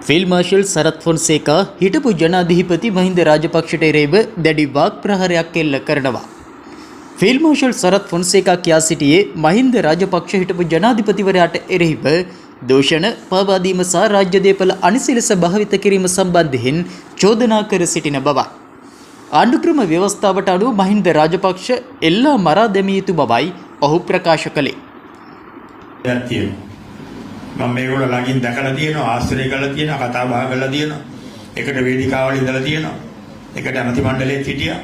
Field marshal Sarath Fonseka හිටපු ජනාධිපති මහින්ද රාජපක්ෂට එරෙහිව දැඩි වාක් ප්‍රහාරයක් එල්ල කරනවා. ෆීල්ඩ් මාර්ෂල් සරත් ෆොන්සේකා කියා සිටියේ මහින්ද රාජපක්ෂ හිටපු ජනාධිපතිවරයාට එරෙහිව දූෂණ, පාවා දීම සහ රාජ්‍ය දේපල අනිසි ලෙස භාවිත කිරීම සම්බන්ධයෙන් චෝදනා කර සිටින බවයි. ආණ්ඩුක්‍රම ව්‍යවස්ථාවට අනුව මහින්ද රාජපක්ෂ එල්ලා මරා දැමිය යුතු බවයි ඔහු ප්‍රකාශ කළේ. දෙයක් තියෙනවා. මම මේගොල්ලෝ ළඟින් දැකලා තියෙනවා, ආශ්‍රය කරලා තියෙනවා, කතා බහ කරලා තියෙනවා. එකට වේදිකාවල ඉඳලා තියෙනවා. එකට ඇමති මණ්ඩලයේත් හිටියා.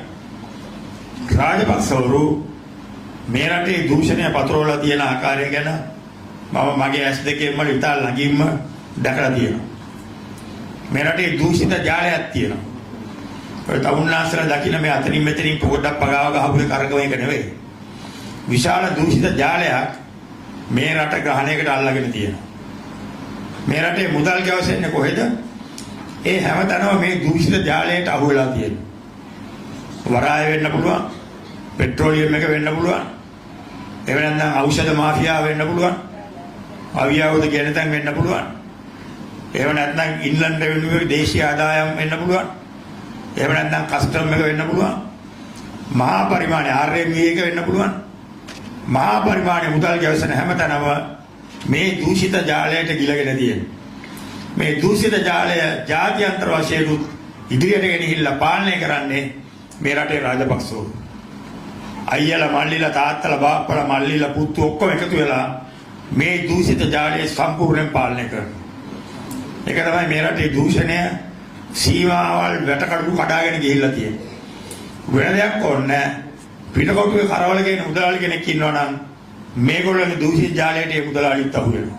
රාජපක්ෂවරු මේ රටේ දූෂණය පතුරවලා තියෙන ආකාරය ගැන මම මගේ ඇස් දෙකෙන්ම ඉතා ළඟින්ම දැකලා තියෙනවා. මේ රටේ දූෂිත ජාලයක් තියෙනවා. ඔය තමුන්නාන්සලා දකින්න මේ අතනින් මෙතනින් පොඩ්ඩක් පගාව ගහපු එක කරකව එක නෙවෙයි. විශාල දූෂිත ජාලයක් මේ රට ග්‍රහණයකට අල්ලගෙන තියෙනවා. මේ රටේ මුදල් ගැවසෙන්නේ කොහෙද? ඒ හැමතැනම මේ දූෂිත ජාලයට අහු වෙලා තියෙනවා. වරාය වෙන්න පුළුවන්, පෙට්‍රෝලියම් එක වෙන්න පුළුවන්, එහෙම නැත්නම් ඖෂධ මාෆියාව වෙන්න පුළුවන්, අවියාවුද කියන තැන් වෙන්න පුළුවන්. එහෙම නැත්නම් ඉන්ලන්ඩ් රෙවෙනියු එක දේශීය ආදායම් වෙන්න පුළුවන්. එහෙම නැත්නම් කස්ටම් එක වෙන්න පුළුවන්. මහා පරිමාණයේ RME එක වෙන්න පුළුවන්. මහා පරිමාණයේ මුදල් ගැවසෙන හැමතැනම මේ දූෂිත ජාලයට ගිලගෙන තියෙනවා. මේ දූෂිත ජාලය ජාත්‍යන්තර වශයෙන් ඉදිරියට ගෙනහිල්ලා පාලනය කරන්නේ මේ රටේ රාජපක්ෂවරු. අයියලා, මල්ලිලා, තාත්තලා, බාප්පලා, මල්ලිලා, පුත්තු ඔක්කොම එකතු වෙලා මේ දූෂිත ජාලය සම්පූර්ණයෙන් පාලනය කරනවා. ඒක තමයි මේ රටේ දූෂණය සීමාවල් වැටකඩු කඩාගෙන ගිහිල්ලා තියෙන්නේ. වෙන දෙයක් ඕනේ නැහැ. පිටකොටුවේ කරවල කියන මුදලාලි කෙනෙක් ඉන්නවා නම් මේගොල්ලෝගේ දූෂිත ජාලයට ඒ මුදලාලිත් අහු වෙනවා.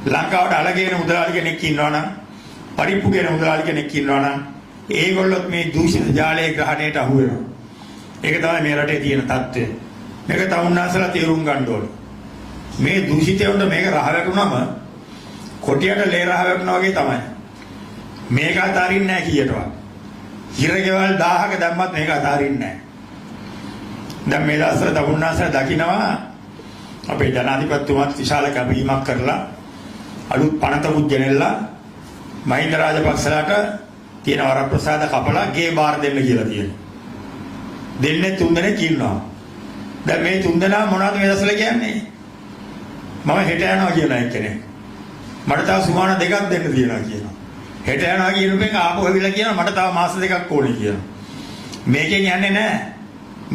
ලංකාවට අලගේන මුදලාලි කෙනෙක් ඉන්නවා නම්, පරිප්පු ගේන මුදලාලි කෙනෙක් ඉන්නවා නම්, ඒගොල්ලොත් මේ දූෂිත ජාලයේ ග්‍රහණයට අහු වෙනවා. ඒක තමයි මේ රටේ තියෙන තත්ත්වය. මේක තමුන්නාසලා තේරුම් ගන්න ඕනේ. මේ දූෂිතයන්ට මේක රහ වැටුනම කොටියට ලේ රහ වැටුණා වගේ තමයි. මේක අතාරින්නේ නැහැ කීයටවත්. හිරගෙවල් 1000ක දැම්මත් මේක අතාරින්නේ නැහැ. දැන් මේ දවස්වල තමුන්නාසලා දකින්නවා අපේ ජනාධිපතිතුමත් විශාල කැපවීමක් කරලා අලුත් පනතකුත් ගෙනෙල්ලා මහින්ද රාජපක්ෂලාට තියෙන වරප්‍රසාද කපලා ගේ බාර දෙන්න කියලා තියෙනවා. දෙන්නේ තුන් දෙනෙක් ඉන්නවා. දැන් මේ තුන් දෙනා මොනවද මේ දවස්වල කියන්නේ? මම හෙට යනවා කියන එක්කෙනෙක්. මට තව සුමාන 2ක් දෙන්න තියෙනවා කියනවා. හෙට යනවා කියන එක ආපහු ඇවිල්ලා කියනවා මට තව මාස 2ක් ඕනේ කියනවා. මේකෙන් යන්නේ නැහැ.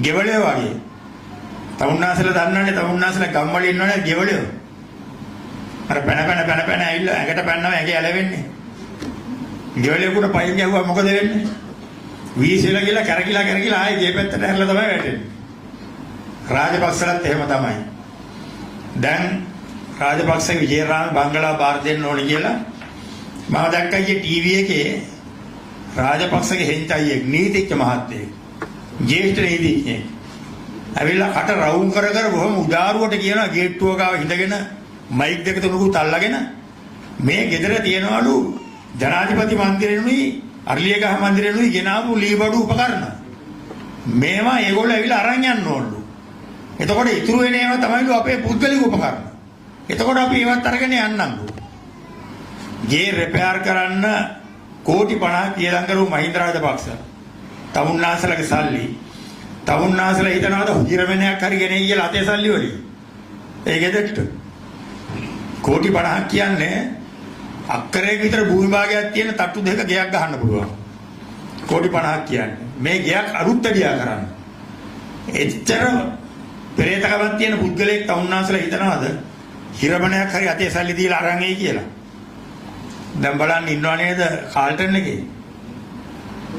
ගෙවලයෝ වගේ. තමුන්නාසලා දන්නවනේ, තමුන්නාසලා ගම්වල ඉන්නවනේ ගෙවලයෝ. අර පැන පැන පැන පැන ඇවිල්ලා ඇඟට පැන්නම ඇඟ ඇලවෙන්නේ. ගෙවලෙකුට පයින් ගැහුවා මොකද වෙන්නේ? වීසෙලා කියලා කැරකිලා කැරකිලා ආයේ ගේ පැත්තට හැරලා තමයි වැටෙන්නේ. රාජපක්ෂලත් එහෙම තමයි. දැන් රාජපක්ෂ විජේරාම බංගලා බාර දෙන්න ඕනේ කියලා මම දැක්කා ඊයේ ටීවී එකේ. රාජපක්ෂගේ හෙංචයියෙක්, නීතිඥ මහත්තයෙක්, ජ්‍යෙෂ්ඨ නීතිඥයෙක් ඇවිල්ලා කට රවුම් කර කර බොහොම උදාරුවට කියනවා, ගේට්ටුව ගාව හිඳගෙන මයික් දෙක තුනකුත් අල්ලගෙන, මේ ගෙදර තියනවලු ජනාධිපති මන්දිරෙනුයි අරලියගහ මන්දිරෙනුයි ගෙනාවු ලී බඩු උපකරණ. මේවා ඒගොල්ලෝ ඇවිල්ලා අරන් යන්න ඕනලු. එතකොට ඉතුරු වෙන ඒවා තමයිලු අපේ පුද්ගලික උපකරණ. එතකොට අපි ඒවත් අරගෙන යන්නම්ලු. ගේ රිපෙයාර් කරන්න කෝටි 50ක් වියදම් කරපු මහින්ද රාජපක්ෂ. තමුන්නාසලගේ සල්ලි. තමුන්නාසලා හිතනවාද හිරමනයක් හරි ගෙනෙයි කියලා අතේ සල්ලි වලින්? ඒ ගෙදරට. කෝටි 50ක් කියන්නේ අක්කරයක විතර භූමි භාගයක් තියෙන තට්ටු දෙක ගෙයක් ගහන්න පුළුවන්. කෝටි 50ක් කියන්නේ. මේ ගෙයක් අරුත්තඩියා කරන්න. එච්චර පෙරේතකමක් තියෙන පුද්ගලයෙක් තමුන්නාසලා හිතනවාද හිරමනයක් හරි අතේ සල්ලි දීලා අරන් එයි කියලා? දැන් බලන්න ඉන්නව නේද කාල්ටන් එකේ?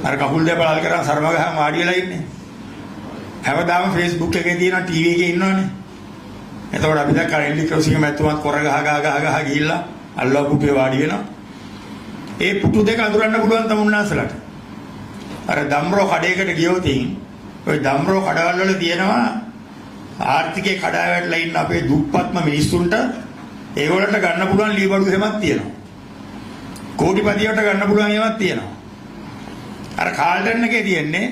අර කකුල් දෙක පළල් කරන් සරම ගහන් වාඩි වෙලා ඉන්නේ. හැමදාම Facebook එකේ තියෙනවා, ටීවී එකේ ඉන්නවනේ. එතකොට අපි දැක්කා රනිල් වික්‍රමසිංහ මැතිතුමත් කොර ගහ ගහ ගහ ගහ ගිහිල්ලා අල්ලව පුටුවේ වාඩි වෙනවා. ඒ පුටු දෙක අඳුරන්න පුළුවන් තමුන්නාසලට. අර දම්රෝ කඩේකට ගියොතින් ඔය දම්රෝ කඩවල් වල තියෙනවා ආර්ථිකේ කඩා වැටලා ඉන්න අපේ දුප්පත්ම මිනිස්සුන්ට ඒගොල්ලන්ට ගන්න පුළුවන් ලී බඩු එහෙමත් තියෙනවා. කෝටිපතියට ගන්න පුළුවන් ඒවාත් තියෙනවා. අර කාල්ටන් එකේ තියෙන්නේ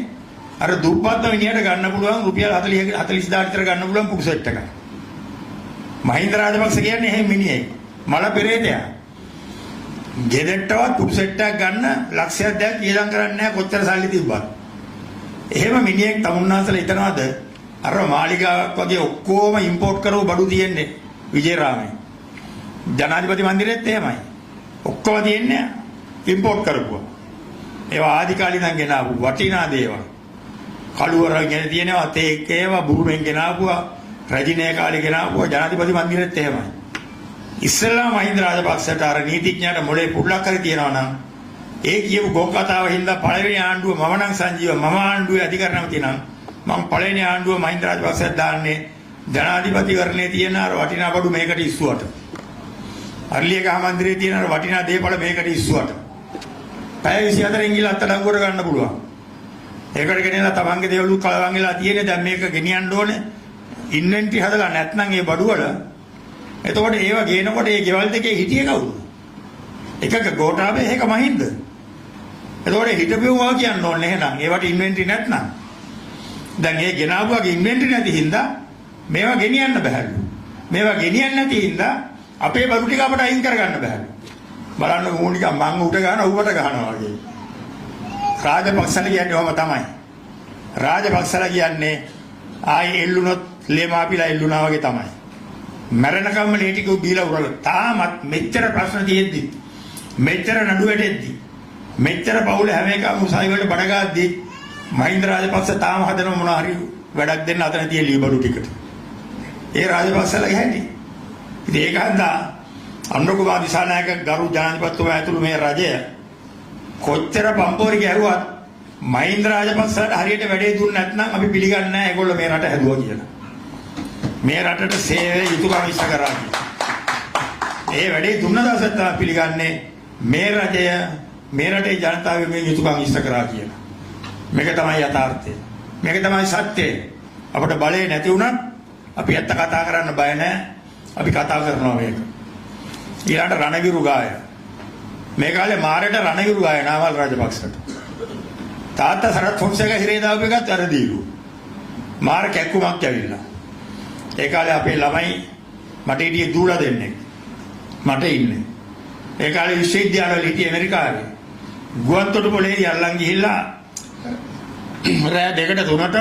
අර දුප්පත්ම මිනිහට ගන්න පුළුවන් රුපියල් 40 40000 විතර ගන්න පුළුවන් පුටු සෙට් එකක්. මහින්ද රාජපක්ෂ කියන්නේ එහෙම මිනිහෙක්. මල පෙරේතයා. ගෙදරටවත් පුටු සෙට් එකක් ගන්න ලක්ෂයක් දෙයක් වියදම් කරන්නේ නැහැ කොච්චර සල්ලි තිබ්බත්. එහෙම මිනිහෙක් තමුන්නාන්සලා හිතනවාද අර මාලිගාවක් වගේ ඔක්කොම ඉම්පෝට් කරව බඩු තියෙන්නේ විජේරාමේ. ජනාධිපති මන්දිරෙත් එහෙමයි. ඔක්කොම තියෙන්නේ ඉම්පෝට් කරපුවා. ඒවා ආදි කාලේ ඉඳන් ගෙනාවු වටිනා දේවල්. කළුවර ගෙන තියෙනවා, තේක් ඒවා බුරුමෙන් ගෙනාවුවා, රජිනේ කාලේ ගෙනාවුවා. ජනාධිපති මන්දිරෙත් එහෙමයි. ඉස්සෙල්ලාම මහින්ද රාජපක්ෂට අර නීතිඥයාට මොලේ පුඩලක් හරි තියෙනවා නම් ඒ කියපු ගොන් කතාව හින්දා පළවෙනි ආණ්ඩුව මම නම් සංජීව මම ආණ්ඩුවේ අධිකරණම තියෙනවා. මම පළවෙනි ආණ්ඩුව මහින්ද රාජපක්ෂට දාන්නේ ජනාධිපතිවරණයේ තියෙන අර වටිනා බඩු මේකට ඉස්සුවට. අරලියගහ මන්දිරයේ තියෙන අර වටිනා දේපල මේකට ඉස්සුවට. පැය 24න් ගිහලා අත්අඩංගුවට ගන්න පුළුවන්. ඒකට ගෙනලා තමන්ගේ දේවලුත් කලවම් වෙලා තියෙන්නේ. දැන් මේක ගෙනියන්න ඕනේ. ඉන්වෙන්ටරි හදලා නැත්නම් ඒ බඩු වල එතකොට ඒව ගේනකොට ඒ ගෙවල් දෙකේ හිටියේ කවුද? එකක ගෝඨාභය, එක මහින්ද. එතකොට හිටපු උවා කියන්න ඕනේ එහෙනම් ඒවට ඉන්වෙන්ටරි නැත්නම්. දැන් ඒ ගෙනාවුවාගේ ඉන්වෙන්ටරි නැති හින්දා මේවා ගෙනියන්න බැහැලු. මේවා ගෙනියන්න නැති හින්දා අපේ බඩු ටික අපට අයින් කරගන්න බැහැලු. බලන්න ඌ නිකන් මං උට ගහන ඌට ගහනවා වගේ. රාජපක්ෂල කියන්නේ ඔහම තමයි. රාජපක්ෂල කියන්නේ ආයි එල්ලුනොත් ලේමාපිලා එල්ලුනා වගේ තමයි. මැරෙනකම්ම ලේ ටික බීලා උරල. තාමත් මෙච්චර ප්‍රශ්න තියෙද්දි, මෙච්චර නඩු වැටෙද්දි, මෙච්චර පවුල හැම එකම උසාවි වලට බඩ ගාද්දි මහින්ද රාජපක්ෂ තාම හදන මොන හරි වැඩක් දෙන්න අතන තියෙන ලී බඩු ටිකට. ඒ රාජපක්ෂලගේ හැටි. ඉතින් ඒක හන්දා අනුර කුමාර දිසානායක ගරු ජනාධිපතිතුමා ඇතුළු මේ රජය කොච්චර පම්පෝරි ගැහුවත් මහින්ද රාජපක්ෂට හරියට වැඩේ දුන්නේ නැත්නම් අපි පිළිගන්නේ නැහැ ඒගොල්ලෝ මේ රට හැදුවා කියලා. මේ රටට සේවය යුතුයකම ඉෂ්ට කරා කියලා. ඒ වැඩේ දුන්න දවසට තමයි පිළිගන්නේ මේ රජය මේ රටේ ජනතාව වෙනුවෙන් යුතුයකම් ඉෂ්ට කරා කියලා. මේක තමයි යථාර්ථය. මේක තමයි සත්‍යය. අපට බලය නැති වුණත් අපි ඇත්ත කතා කරන්න බය නැහැ. අපි කතා කරනවා මේක. ඊළඟට රණවිරු ගාය. මේ කාලේ මාරට රණවිරු ගාය නාමල් රාජපක්ෂට. තාත්තා සරත් ෆොන්සේකා හිරේ දාපු එකත් වැරදිලු. මාර කැක්කුමක් ඇවිල්ලා. ඒ කාලේ අපේ ළමයි මට හිටියේ දූලා දෙන්නෙක්. මට ඉන්නේ. ඒ කාලේ විශ්වවිද්‍යාලවල හිටියේ ඇමරිකාවේ. ගුවන් තොටුපොළේ අල්ලන් ගිහිල්ලා රෑ 2ට 3ට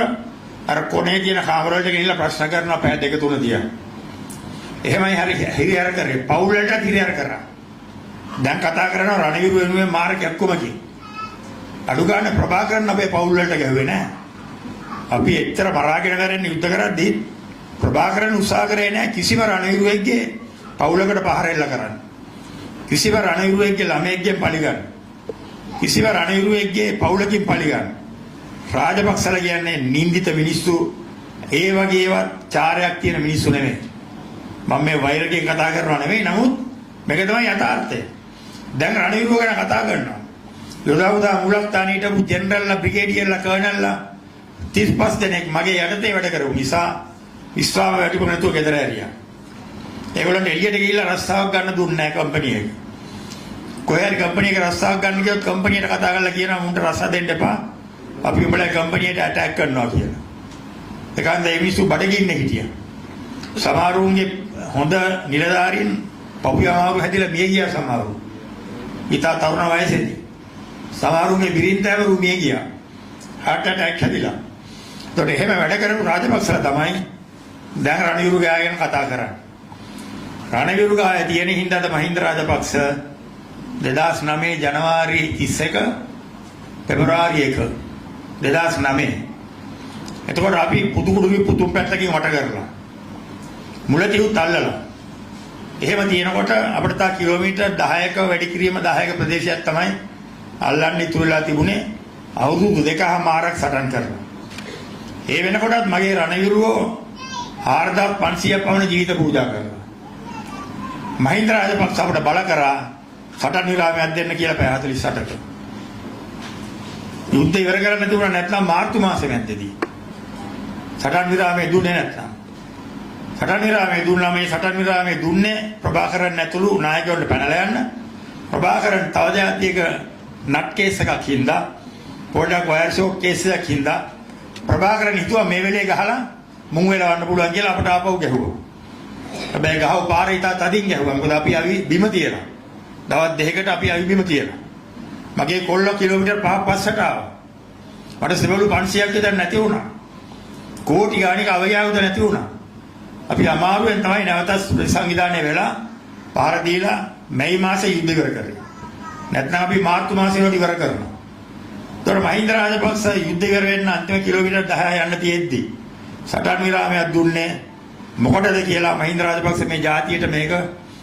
අර කොනේ තියෙන කාමර වලට ගිහිල්ලා ප්‍රශ්න කරනවා පැය 2 3 තියා. එහෙමයි හරි හිරිහැර කරේ. පවුල් වලටත් හිරිහැර කරා. දැන් කතා කරනවා රණවිරු වෙනුවෙන් මාර කැක්කුමකින්. අඩු ගන්න ප්‍රභාකරන් අපේ පවුල් වලට ගැහුවේ නෑ. අපි එච්චර මරාගෙන කරන්නේ යුද්ධ කරද්දී ප්‍රභාකරන් උත්සාහ කරේ නෑ කිසිම රණවිරුවෙක්ගේ පවුලකට පහර එල්ල කරන්න. කිසිම රණවිරුවෙක්ගේ ළමයෙක්ගෙන් පලි ගන්න. කිසිම රණවිරුවෙක්ගේ පවුලකින් පලි ගන්න. රාජපක්ෂලා කියන්නේ නින්දිත මිනිස්සු, ඒ වගේ ඒවා චාරයක් තියෙන මිනිස්සු නෙමෙයි. මම මේ වෛරයෙන් කතා කරනවා නෙමෙයි, නමුත් මේක තමයි යථාර්ථය. දැන් රණවිරුව ගැන කතා කරනවා. යොදාමුදා මූලස්ථානයේ හිටපු ජෙනරල්ලා, බ්‍රිගේඩියර්ලා, කර්නල්ලා 35 දෙනෙක් මගේ යටතේ වැඩ කරපු නිසා විශ්‍රාම වැටුප නැතුව ගෙදර ඇරියා. ඒගොල්ලන්ට එළියට ගිහිල්ලා රස්සාවක් ගන්න දුන්නේ නැහැ කම්පැනි එක. කොහේ හරි කම්පැනි එක රස්සාවක් ගන්න ගියොත් කම්පැනියට කතා කරලා කියනවා මුන්ට රස්සා දෙන්න එපා. අපි උඹලා කම්පැනියට ඇටැක් කරනවා කියලා. ඒකන්ද ඒ මිනිස්සු බඩගින්නේ හිටියා. සමහරුන්ගේ හොඳ නිලධාරීන් පපුවේ අමාරු හැදිලා මිය ගියා සමහරු. ඉතා තරුණ වයසේදී. සමහරුන්ගේ බිරින්දෑවරු මිය ගියා. හાર્ට් ඇටැක් හැදිලා. ඒතකොට එහෙම වැඩ කරපු රාජපක්ෂලා තමයි දැන් රණවිරු ගාය ගැන කතා කරන්නේ. රණවිරු ගාය තියෙන හින්දාද මහින්ද රාජපක්ෂ 2009 ජනවාරි 31 පෙබරවාරි 1 2009. එතකොට අපි පුදුකුඩුවි පුතුම් පැත්තකින් වට කරලා මුලතිව්ත් අල්ලලා එහෙම තියෙනකොට අපිට තා කිලෝමීටර් 10ක වැඩි කිරීම 10ක ප්‍රදේශයක් තමයි අල්ලන්න ඉතුරු වෙලා තිබුණේ අවුරුදු දෙකමාරක් සටන් කරලා. ඒ වෙනකොටත් මගේ රණවිරුවෝ 4500ක් පමණ ජීවිත පූජා කරලා. මහින්ද රාජපක්ෂ අපට බල කරා සටන් විරාමයක් දෙන්න කියලා පැය 48ක. යුද්ධ ඉවර කරන්න තිබුණා නැත්නම් මාර්තු මාසෙ මැද්දේදී. සටන් විරාමයේ දුන්නේ නැත්නම්. සටන් විරාමයේ දුන්නා. මේ සටන් විරාමයේ දුන්නේ ප්‍රභාකරන් ඇතුළු නායකයන්ට පැනලා යන්න. ප්‍රභාකරන් තව ජාතියක නට් කේස් එකක් හින්දා, පොඩක් වයර් ෂොක් කේස් එකක් හින්දා ප්‍රභාකරන් හිතුවා මේ වෙලේ ගහලා මුං වෙලවන්න පුළුවන් කියලා අපට ආපහු ගැහුවා. හැබැයි ගහව පාර ඉතා තදින් ගැහුවා. මොකද අපි අවි බිම තියලා. දවස් දෙකකට අපි අවිබිම තියලා. මගේ කොල්ල කිලෝමීටර් 5ක් පස්සට ආවා. මට සෙවලු 500ක් විතර නැති වුණා. කෝටි ගාණක අවයාවුද නැති වුණා. අපි අමාරුවෙන් තමයි නැවතත් සංවිධානය වෙලා පහර දීලා මැයි මාසේ යුද්ධ ඉවර කරේ. නැත්නම් අපි මාර්තු මාසේ වල ඉවර කරනවා. ඒතර මහින්ද රාජපක්ෂ යුද්ධ ඉවර වෙන්න අන්තිම කිලෝමීටර් 10 යන්න තියෙද්දි සටන් විරාමයක් දුන්නේ මොකටද කියලා මහින්ද රාජපක්ෂ මේ ජාතියට මේක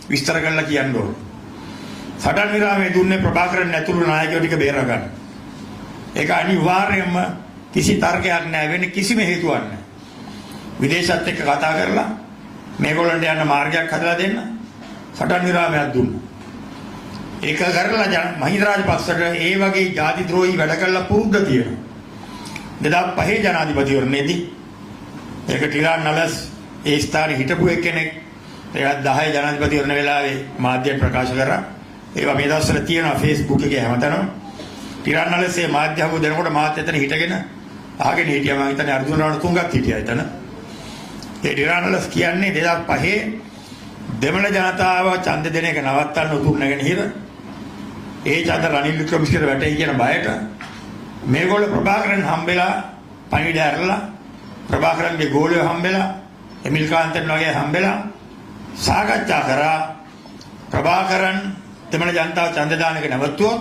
විස්තර කරලා කියන්න ඕනේ. සටන් විරාමය දුන්නේ ප්‍රභාකරන් ඇතුළු නායකයෝ ටික බේර ගන්න. ඒක අනිවාර්යයෙන්ම කිසි තර්කයක් නෑ, වෙන කිසිම හේතුවක් නෑ. විදේශත් එක්ක කතා කරලා මේගොල්ලන්ට යන්න මාර්ගයක් හදලා දෙන්න සටන් විරාමයක් දුන්නා. ඒක කරලා මහින්ද රාජපක්ෂට ඒ වගේ ජාති ද්‍රෝහී වැඩ කරලා පුරුද්ද තියෙනවා. 2005 ජනාධිපතිවරණයේදී ඒක ටිරාන් නලස් ඒ ස්ථානයේ හිටපු එක්කෙනෙක් ඒකත් 10 ජනාධිපතිවරණ වෙලාවේ මාධ්‍යයෙන් ප්‍රකාශ කරා. ඒවා මේ දවස්වල තියෙනවා Facebook එකේ හැමතැනම. ටිරාන් නලස් ඒ මාධ්‍ය හමුව දෙනකොට මාත් එතන හිටගෙන අහගෙන හිටියා. මම හිතන්නේ අර්ජුන රණතුංගත් හිටියා එතන. ඒ ටිරාන් නලස් කියන්නේ 2005 දෙමළ ජනතාව ඡන්ද දෙන එක නවත්තන්න උතුරු නැගෙනහිර ඒ ඡන්ද රනිල් වික්‍රමසිංහට වැටෙයි කියන බයට මේගොල්ලෝ ප්‍රභාකරන් හම්බෙලා පණිවිඩ ඇරලා ප්‍රභාකරන්ගේ ගෝලයෝ හම්බෙලා එමිල් කාන්තන් වගේ හම්බෙලා සාකච්ඡා කරා. ප්‍රභාකරන් දෙමළ ජනතාව ඡන්ද දාන එක නැවතුවොත්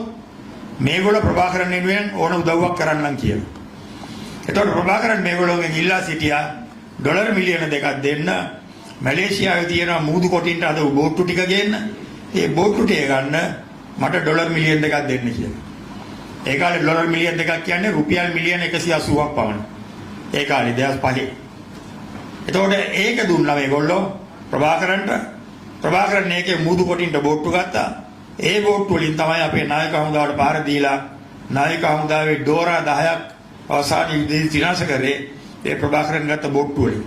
මේගොල්ලෝ ප්‍රභාකරන් වෙනුවෙන් ඕන උදව්වක් කරන්නම් කියලා. එතකොට ප්‍රභාකරන් මේගොල්ලෝගෙන් ඉල්ලා සිටියා ඩොලර් මිලියන 2ක් දෙන්න, මැලේසියාවේ තියෙන මූදු කොටින්ට අද බෝට්ටු ටික ගේන්න, ඒ බෝට්ටු ටික ගන්න මට ඩොලර් මිලියන 2ක් දෙන්න කියලා. ඒ කාලේ ඩොලර් මිලියන 2ක් කියන්නේ රුපියල් මිලියන 180ක් පමණ. ඒ කාලේ 2005. එතකොට ඒක දුන්නා මේගොල්ලෝ ප්‍රභාකරන්ට. ප්‍රභාකරන් ඒකේ මූදු කොටින්ට බෝට්ටු ගත්තා. ඒ බෝට්ටු වලින් තමයි අපේ නායක හමුදාවට පහර දීලා නායක හමුදාවේ ඩෝරා 10ක් අවසාන යුද්ධයේදී විනාශ කරේ ඒ ප්‍රභාකරන් ගත්ත බෝට්ටු වලින්.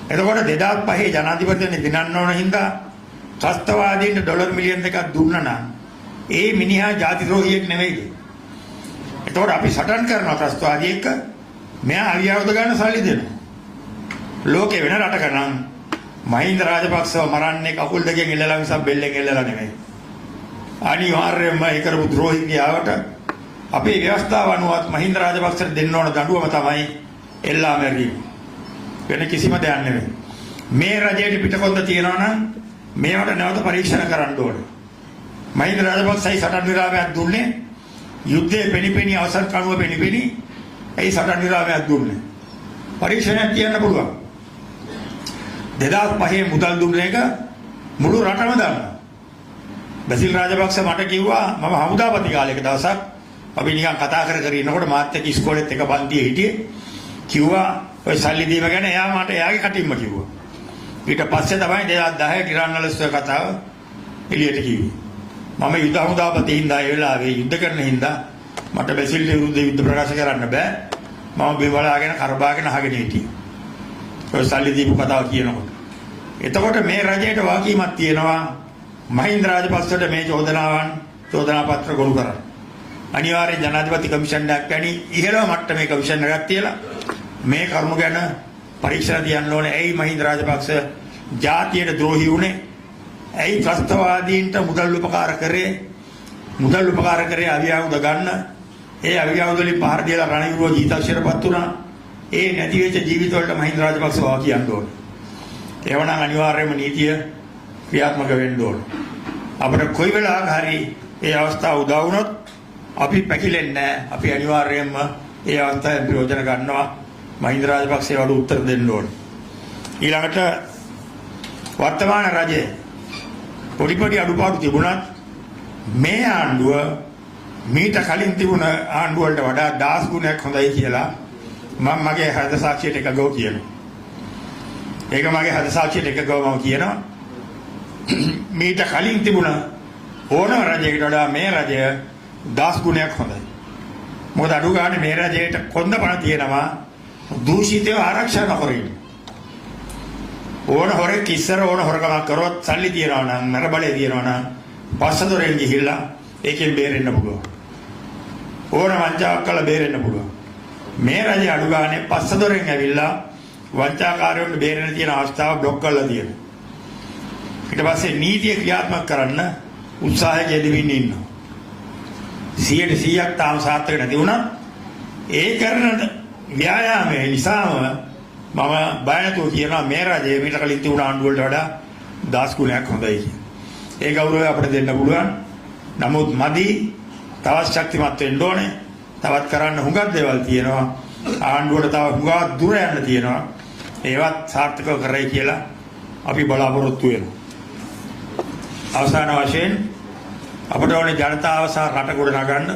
එතකොට 2005 ජනාධිපතිවරණය දිනන්න ඕන හින්දා ත්‍රස්තවාදීන්ට ඩොලර් මිලියන 2ක් දුන්නා නම් ඒ මිනිහා ජාති ද්‍රෝහියෙක් නෙවෙයිද? එතකොට අපි සටන් කරනවා ත්‍රස්තවාදී එක්ක, මෙයා අවියාවුද ගන්න සල්ලි දෙනවා. ලෝකේ වෙන රටක නම් මහින්ද රාජපක්ෂව මරන්නේ කකුල් දෙකෙන් එල්ලලා මිසක් බෙල්ලෙන් එල්ලලා නෙමෙයි. අනිවාර්යයෙන්ම ඒ කරපු ද්‍රෝහී ක්‍රියාවට අපේ ව්‍යවස්ථාව අනුවත් මහින්ද රාජපක්ෂට දෙන්න ඕන දඬුවම තමයි එල්ලා මැරීම. වෙන කිසිම දෙයක් නෙමෙයි. මේ රජයට පිටකොන්ද තියනවා නම් මේවට නැවත පරීක්ෂණ කරන්න ඕනේ. මහින්ද රාජපක්ෂයි සටන් විරාමයක් දුන්නේ යුද්ධයේ පෙනිපෙනි අවසන් කණුව පෙනිපෙනි ඇයි සටන් විරාමයක් දුන්නේ? පරීක්ෂණයක් තියන්න පුළුවන්. 2005 මුදල් දුන්න එක මුළු රටම දන්නවා. බැසිල් රාජපක්ෂ මට කිව්වා මම හමුදාපති කාලයක දවසක් අපි නිකන් කතා කර කර ඉන්නකොට මාත් එක්ක ඉස්කෝලේත් එක පන්තියේ හිටියේ. කිව්වා ඔය සල්ලි දීම ගැන එයා මට එයාගේ කටින්ම කිව්වා. ඊට පස්සේ තමයි 2010 ටිරාන් අලස් කතාව එළියට කිව්වේ. මම යුද හමුදාපති හින්දා ඒ වෙලාවේ යුද්ධ කරන හින්දා මට බැසිල් විරුද්ධ යුද්ධ ප්‍රකාශ කරන්න බෑ. මම බිම බලාගෙන කරබාගෙන අහගෙන හිටියේ. ඔය සල්ලි දීපු කතාව කියනකොට. එතකොට මේ රජයට වගකීමක් තියෙනවා මහින්ද රාජපක්ෂට මේ චෝදනාවන් චෝදනා පත්‍ර ගොනු කරන්න. අනිවාර්යෙන් ජනාධිපති කමිෂන් එකක් වැනි ඉහළම මට්ටමේ කමිෂන් එකක් තියලා මේ කරුණු ගැන පරීක්ෂණ තියන්න ඕනේ. ඇයි මහින්ද රාජපක්ෂ ජාතියට ද්‍රෝහී වුණේ? ඇයි ත්‍රස්තවාදීන්ට මුදල් උපකාර කරේ? මුදල් උපකාර කරේ අවියාවුද ගන්න. ඒ අවියාවුද වලින් පහර දීලා රණවිරුව ජීවිතක්ෂරපත් වුණා. ඒ නැති වෙච්ච ජීවිත වලට මහින්ද රාජපක්ෂ වා කියන්න ඕනේ. ඒවනම් අනිවාර්යයෙන්ම නීතිය ක්‍රියාත්මක වෙන්න ඕනේ. අපිට කොයි වෙලාවක හරි ඒ අවස්ථාව උදා වුණොත් අපි පැකිලෙන්නේ නැහැ. අපි අනිවාර්යයෙන්ම ඒ අවස්ථාවෙන් ප්‍රයෝජන ගන්නවා. මහින්ද රාජපක්ෂ වඩු උත්තර දෙන්න ඕනේ. ඊළඟට වර්තමාන රජය පොඩි පොඩි අඩුපාඩු තිබුණත් මේ ආණ්ඩුව මීට කලින් තිබුණ ආණ්ඩුව වලට වඩා දහස් ගුණයක් හොඳයි කියලා මම මගේ හද සාක්ෂියට එකගව කියනවා. ඒක මගේ හද සාක්ෂියට එකගව මම කියනවා. මීට කලින් තිබුණ ඕනම රජයකට වඩා මේ රජය දහස් ගුණයක් හොඳයි. මොකද අඩු ගානේ මේ රජයට කොන්ද පණ තියෙනවා දූෂිතව ආරක්ෂා නොකර ඉන්න. ඕන හොරෙක් ඉස්සර ඕන හොරකමක් කරොත් සල්ලි තියනවා නම් නර බලය තියනවා නම් පස්ස දොරෙන් ගිහිල්ලා ඒකෙන් බේරෙන්න පුළුවන්. ඕන වංචාවක් කළා බේරෙන්න පුළුවන්. මේ රජය අඩු ගානේ පස්ස දොරෙන් ඇවිල්ලා වංචාකාරයන්ට බේරෙන්න තියෙන අවස්ථාව බ්ලොක් කරලා තියෙනවා. ඊට පස්සේ නීතිය ක්‍රියාත්මක කරන්න උත්සාහයක යෙදෙමින් ඉන්නවා. 100%ක් තාම සාර්ථක නැති වුණත් ඒ කරන ව්‍යායාමය නිසාම මම බය නැතුව කියනවා මේ රජය මීට කලින් තිබුණ ආණ්ඩුව වලට වඩා 10 ගුණයක් හොඳයි කියලා. ඒ ගෞරවය අපිට දෙන්න පුළුවන්. නමුත් මදි, තවත් ශක්තිමත් වෙන්න ඕනේ. තවත් කරන්න හුඟක් දේවල් තියෙනවා. ආණ්ඩුවට තව හුඟක් දුර යන්න තියෙනවා. ඒවත් සාර්ථකව කරයි කියලා අපි බලාපොරොත්තු වෙනවා. අවසාන වශයෙන් අපට ඕනේ ජනතාව සහ රට ගොඩනගන්න.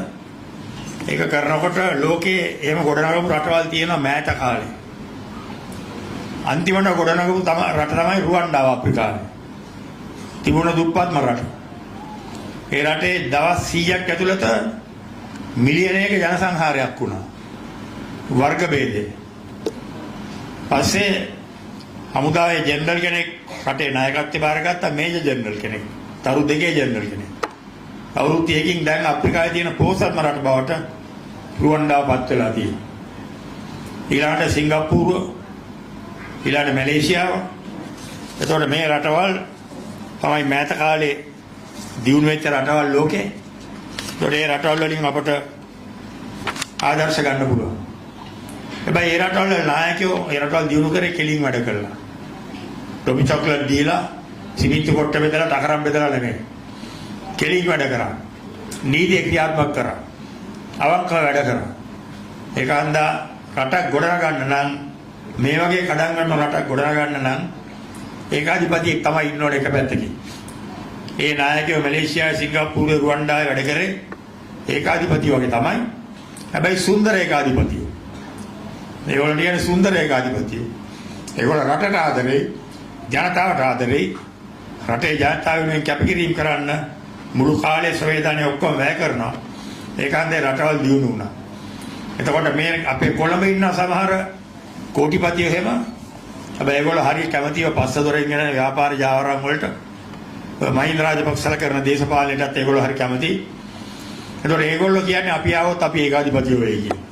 ඒක කරනකොට ලෝකේ එහෙම ගොඩනගපු රටවල් තියෙනවා මෑත කාලේ. අන්තිමට ගොඩනගපු රට තමයි රුවන්ඩාව අප්‍රිකාවේ. තිබුණ දුප්පත්ම රට. ඒ රටේ දවස් 100ක් ඇතුළත මිලියනයක ජන සංහාරයක් වුණා. වර්ග භේදය. පස්සේ හමුදාවේ ජෙනරල් කෙනෙක් රටේ නායකත්වය බාරගත්තා, මේජර් ජෙනරල් කෙනෙක්. තරු දෙකේ ජෙනරල් කෙනෙක්. අවුරුදු 30කින් දැන් අප්‍රිකාවේ තියෙන පෝසත්ම රට බවට රුවන්ඩාව පත් වෙලා තියෙනවා. ඊළඟට සිංගප්පූරුව, ඊළඟට මැලේසියාව. එතකොට මේ රටවල් තමයි මෑත කාලේ දියුණු වෙච්ච රටවල් ලෝකේ. එතකොට මේ රටවල් වලින් අපට ආදර්ශ ගන්න පුළුවන්. හැබැයි ඒ රටවල් වල නායකයෝ ඒ රටවල් දියුණු කරේ කෙලින් වැඩ කළා. ටොපි චොක්ලට් දීලා, සිමෙන්ති කොට්ට බෙදලා, තකරම් බෙදලා නෙමෙයි. කෙලින් වැඩ කරා. නීතිය ක්‍රියාත්මක කරා. අවංකව වැඩ කරා. ඒක හන්දා රටක් ගොඩනගන්න නම්, මේ වගේ කඩන් ගන්න රටක් ගොඩනගන්න නම් ඒකාධිපතියෙක් තමයි ඉන්න ඕනේ එක පැත්තකින්. ඒ නායකයෝ මැලේසියාවේ, සිංගප්පූරුවේ, රුවන්ඩාවේ වැඩ කරේ ඒකාධිපති වගේ තමයි. හැබැයි සුන්දර ඒකාධිපතියෝ. ඒගොල්ලෝ කියන්නේ සුන්දර ඒකාධිපතියෝ. ඒගොල්ලෝ රටට ආදරෙයි, ජනතාවට ආදරෙයි. රටේ ජනතාව වෙනුවෙන් කැපකිරීම කරන්න මුළු කාලේ සංවේදනය ඔක්කොම වැය කරනවා. ඒක හන්දේ රටවල් දියුණු වුණා. එතකොට මේ අපේ කොළඹ ඉන්න සමහර කෝටිපතියෝ එහෙම, හැබැයි ඒගොල්ලෝ හරිය කැමතිව පස්ස දොරෙන් එන ව්‍යාපාර ජාවාරම් වලට, මහින්ද රාජපක්ෂලා කරන දේශපාලනයටත් ඒගොල්ලෝ හරි කැමතියි. එතකොට ඒගොල්ලෝ කියන්නේ අපි ආවොත් අපි ඒකාධිපතියෝ වෙයි කියලා.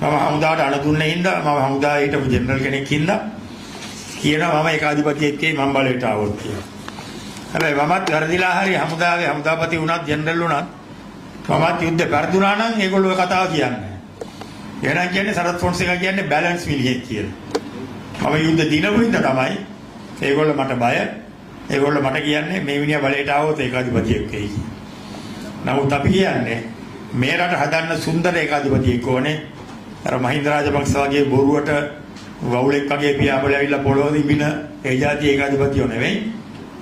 මම හමුදාවට අණ දුන්නේ හින්දා, මම හමුදාවේ හිටපු ජෙනරල් කෙනෙක් හින්දා කියනවා මම ඒකාධිපතියෙක් කියයි මම බලයට ආවොත් කියලා. හැබැයි මමත් වැරදිලා හරි හමුදාවේ හමුදාපති වුණත්, ජෙනරල් වුණත්, මමත් යුද්ධ පෙරදුනා නම් ඒගොල්ලෝ ඔය කතාව කියන්නේ නැහැ. එහෙනම් කියන්නේ සරත් ෆොන්සේකා කියන්නේ බැලන්ස් මිනිහෙක් කියලා. මම යුද්ධ දිනපු හින්දා තමයි ඒගොල්ලෝ මට බය. ඒගොල්ලෝ මට කියන්නේ මේ මිනිහා බලයට ආවොත් ඒකාධිපතියෙක් වෙයි කියලා. නමුත් අපි කියන්නේ මේ රට හදන්න සුන්දර ඒකාධිපතියෙක් ඕනේ. අර මහින්ද රාජපක්ෂ වගේ බොරුවට වවුලෙක් වගේ පියාඹල ඇවිල්ලා පොළොව දිබින ඒ ජාති ඒකාධිපතියෝ නෙවෙයි.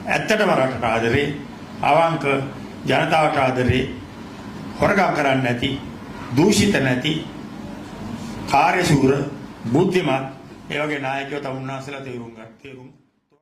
ඇත්තටම රටට ආදරේ, අවංක, ජනතාවට ආදරේ, හොරගම් කරන්නේ නැති, දූෂිත නැති, කාර්යශූර, බුද්ධිමත් ඒ වගේ නායකයෝ තමුන්නාන්සලා තේරුම් ගන්න තේරුම්